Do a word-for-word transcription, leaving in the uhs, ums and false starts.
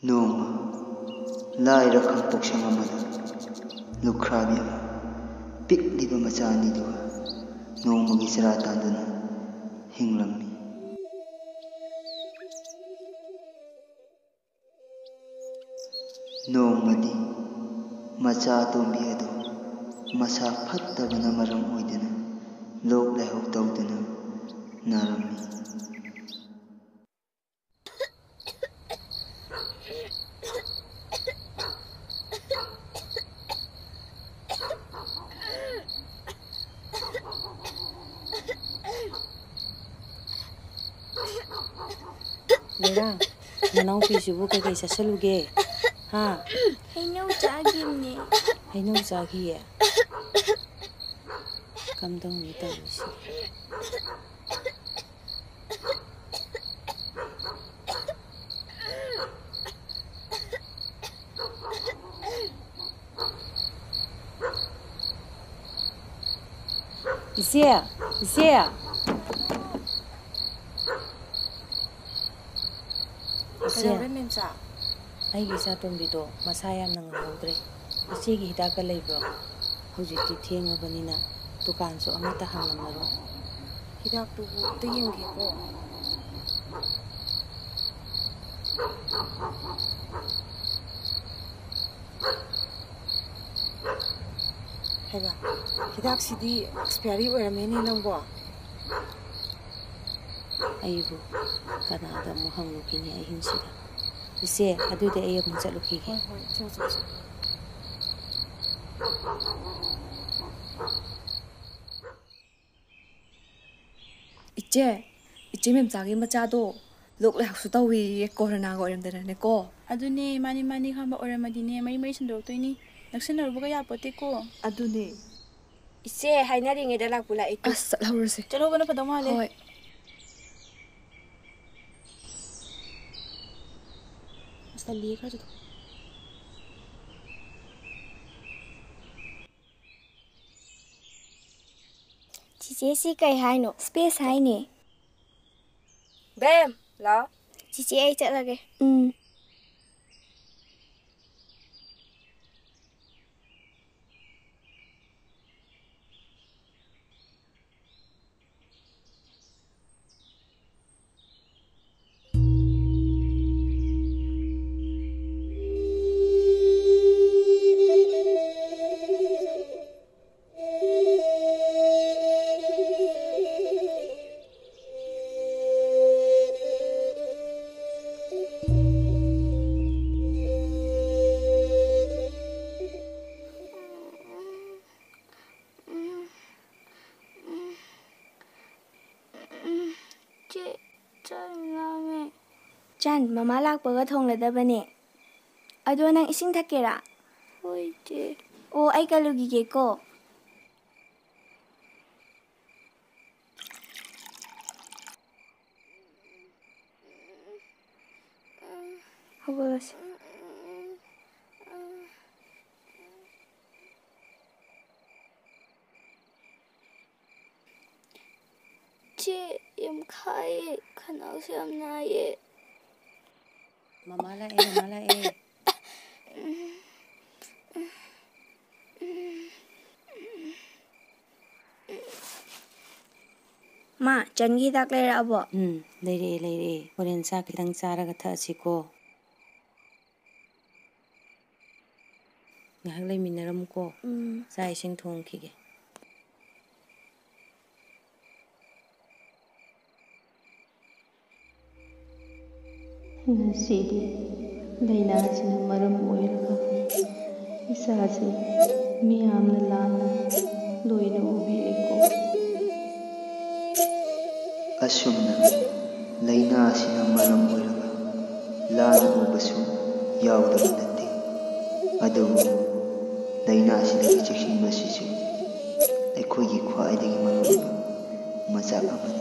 ꯅꯣꯡꯃ ꯂꯥꯏꯔ ꯈꯥꯡꯄꯣꯛꯁꯪ ꯑꯃꯗ ꯂꯨꯈ꯭ꯔꯥꯕꯤ ꯑꯃ ꯄꯤꯛꯂꯤꯕ ꯃꯆꯥ ꯑꯅꯤꯗꯨꯒ ꯅꯣꯡꯃꯒꯤ ꯆꯔꯥ ꯇꯥꯟꯗꯨꯅ ꯍꯤꯡꯂꯝꯃꯤ꯫ ꯅꯣꯡꯃꯗꯤ ꯃꯆꯥ ꯑꯇꯣꯝꯕꯤ ꯑꯗꯨ ꯃꯁꯥ ꯐꯠꯇꯕꯅ ꯃꯔꯝ ꯑꯣꯏꯗꯨꯅ ꯂꯣꯛ ꯂꯥꯏꯍꯧ ꯇꯧꯗꯨꯅ ꯅꯥꯔꯝꯃꯤ꯫ ꯂꯩꯔꯥ, ꯅꯅꯥꯎꯄꯤꯁꯤꯕꯨ ꯀꯩꯀꯩ ꯆꯥꯁꯤꯜꯂꯨꯒꯦ? ꯍꯥ? ꯍꯩꯅꯧ ꯆꯥꯈꯤꯕꯅꯦ꯫ ꯍꯩꯅꯧ ꯆꯥꯈꯤꯌꯦ? ꯀꯝꯗꯧꯅꯤ ꯇꯧꯔꯤꯁꯤ? ꯏꯆꯦ, ꯏꯆꯦ꯫ ꯏꯆꯦ, ꯀꯩꯗꯧꯔꯦ, ꯃꯦꯝꯆꯥ? ꯑꯩꯒꯤ ꯏꯆꯥꯇꯣꯝꯕꯤꯗꯣ ꯃꯁꯥ ꯌꯥꯝꯅ ꯉꯝꯍꯧꯗ꯭ꯔꯦ꯫ ꯏꯆꯦꯒꯤ ꯍꯤꯗꯥꯛꯀ ꯂꯩꯕ꯭ꯔꯣ? ꯍꯧꯖꯤꯛꯇꯤ ꯊꯦꯡꯉꯕꯅꯤꯅ ꯗꯨꯀꯥꯟꯁꯨ ꯑꯃꯠꯇ ꯍꯥꯡꯂꯝꯃꯔꯣꯏ꯫ ꯍꯤꯗꯥꯛꯇꯨꯕꯨ ꯑꯝꯇ ꯌꯦꯡꯒꯦꯀꯣ꯫ ꯍꯩꯃꯥ, ꯍꯤꯗꯥꯛꯁꯤꯗꯤ ꯑꯦꯛꯁꯄꯤꯌꯥꯔꯤ ꯑꯣꯏꯔꯝꯃꯦꯅꯦ ꯅꯪꯕꯣ꯫ ꯑꯩꯕꯨ ꯀꯅꯥꯗ ꯑꯃꯨꯛ ꯍꯪꯂꯨꯈꯤꯅꯤ ꯑꯍꯤꯡꯁꯤꯗ? ꯏꯆꯦ, ꯑꯗꯨꯗꯤ ꯑꯩ ꯑꯃꯨꯛ ꯆꯠꯂꯨꯈꯤꯒꯦ꯫ ꯍꯣꯏ, ꯍꯣꯏ, ꯆꯣ, ꯆꯣ, ꯆꯣ꯫ ꯏꯆꯦ, ꯏꯆꯦ ꯃꯦꯝꯆꯥꯒꯤ ꯃꯆꯥꯗꯣ ꯂꯣꯛ ꯂꯥꯏꯍꯧꯁꯨ ꯇꯧꯏꯌꯦ, ꯀꯣꯔꯣꯅꯥꯒ ꯑꯣꯏꯔꯝꯗꯅꯅꯦꯀꯣ꯫ ꯑꯗꯨꯅꯦ, ꯃꯥꯅꯤ, ꯃꯥꯅꯤ ꯈꯪꯕ ꯑꯣꯏꯔꯝꯃꯗꯤꯅꯦ, ꯃꯔꯤ ꯃꯔꯤ ꯁꯟꯗꯣꯔꯛꯇꯣꯏꯅꯤ꯫ ꯅꯛꯁꯤꯟꯅꯔꯨꯕꯒ ꯌꯥꯄꯣꯠꯇꯦꯀꯣ꯫ ꯑꯗꯨꯅꯦ꯫ ꯏꯆꯦ, ꯍꯥꯏꯅꯔꯤꯉꯩꯗ ꯂꯥꯛꯄꯨ ꯂꯥꯛꯑꯦ ꯇꯨ꯫ ꯑꯁ, ꯆꯠꯍꯧꯔꯁꯦ꯫ ꯆꯠꯍꯧꯕꯅ ꯐꯗꯧ ꯃꯥꯜꯂꯦ꯫ ꯍꯣꯏ꯫ ꯑꯁ, ꯇꯜꯂꯤꯌꯦ, ꯈꯔ ꯆꯠꯊꯣꯛ-꯫ ꯆꯤꯆꯦ, ꯁꯤ ꯀꯩ ꯍꯥꯏꯅꯣ? ꯁ꯭ꯄꯦꯁ ꯍꯥꯏꯅꯦ꯫ ꯕꯦꯝ, ꯂꯥꯎ꯫ ꯆꯤꯆꯦ, ꯑꯩ ꯆꯠꯂꯒꯦ꯫ ꯎꯝ꯫ ꯆꯟ, ꯃꯃꯥ ꯂꯥꯛꯄꯒ ꯊꯣꯡꯂꯗꯕꯅꯦ꯫ ꯑꯗꯣ ꯅꯪ ꯏꯁꯤꯡ ꯊꯛꯀꯦꯔꯥ? ꯍꯣꯏ, ꯏꯆꯦ꯫ ꯑꯣ, ꯑꯩ ꯀꯜꯂꯨꯈꯤꯒꯦꯀꯣ꯫ ꯍꯧꯒꯠꯂꯁꯤ꯫ ꯆꯦ, ꯌꯥꯝ ꯈꯥꯏꯌꯦ, ꯈꯅꯥꯎꯁꯨ ꯌꯥꯝ ꯅꯥꯏꯌꯦ꯫ ꯃꯃꯥ ꯂꯥꯛꯑꯦ, ꯃꯃꯥ ꯂꯥꯛꯑꯦ꯫ ꯃꯥ, ꯆꯟꯒꯤ ꯍꯤꯗꯥꯛ ꯂꯩꯔꯛꯑꯕꯣ? ꯎꯝ, ꯂꯩꯔꯛꯑꯦ, ꯂꯩꯔꯛꯑꯦ꯫ ꯍꯣꯔꯦꯟ ꯆꯥꯛ ꯈꯤꯇꯪ ꯆꯥꯔꯒ ꯊꯛꯑꯁꯤꯀꯣ꯫ ꯉꯥꯏꯍꯥꯛ ꯂꯩꯃꯤꯟꯅꯔꯝꯃꯨꯀꯣ꯫ ꯎꯝ꯫ ꯆꯥꯛ ꯏꯁꯤꯡ ꯊꯣꯡꯈꯤꯒꯦ꯫ ꯉꯁꯤꯗꯤ ꯂꯥꯏꯅꯥꯁꯤꯅ ꯃꯔꯝ ꯑꯣꯏꯔꯒ ꯏꯆꯥꯁꯤ ꯃꯤꯌꯥꯝꯅ ꯂꯥꯟꯅ ꯂꯣꯏꯅ ꯎꯕꯤꯔꯦꯀꯣ꯫ ꯑꯁꯨꯝꯅ ꯂꯥꯏꯅꯥ ꯑꯁꯤꯅ ꯃꯔꯝ ꯑꯣꯏꯔꯒ ꯂꯥꯟꯅ ꯎꯕꯁꯨ ꯌꯥꯎꯗꯕ ꯅꯠꯇꯦ꯫ ꯑꯗꯨꯕꯨ ꯂꯥꯏꯅꯥ ꯑꯁꯤꯗꯒꯤ ꯆꯦꯛꯁꯤꯟꯕ ꯑꯁꯤꯁꯨ ꯑꯩꯈꯣꯏꯒꯤ ꯈ꯭ꯋꯥꯏꯗꯒꯤ ꯃꯔꯨꯑꯣꯏꯕ ꯃꯆꯥꯛ ꯑꯃꯅꯤ꯫